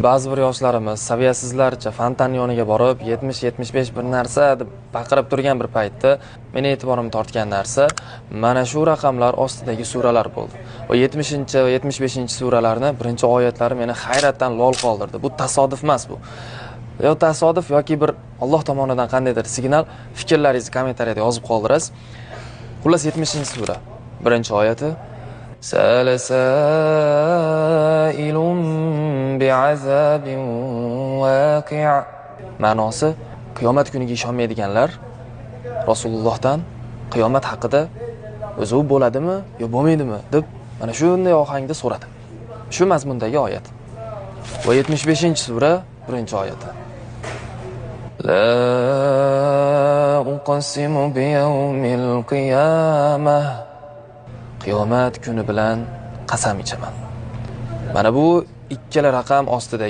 Ba'zi bir yoshlarimiz saviyasizlarcha fontan yoniga borib 70-75 bir narsa deb baqirib turgan bir paytda meni e'tiborimni tortgan narsa mana shu raqamlar ostidagi suralar bo'ldi. Va 70 va 75-suralarni birinchi oyatlari meni hayratdan lol qoldirdi. Bu tasodif emas bu. Yo tasodif yoki bir Alloh tomonidan qandaydir signal. Fikrlaringizni kommentariyada yozib qoldirasiz. Xullas, 70-sura birinchi oyati: Sala sailun bi'azabin waqi'. Ma'nosi, qiyomat kuniga ishonmaydiganlar Rasulullohdan qiyomat haqida o'zi u bo'ladimi yo bo'lmaydimi deb mana shunday ohangda so'radi. Shu mazmundagi oyat. Va 75-sura birinchi oyati: La uqsimu biyawmil qiyamah. Qiyomat kuni bilan qasam ichaman. Mana bu ikkala raqam ostidagi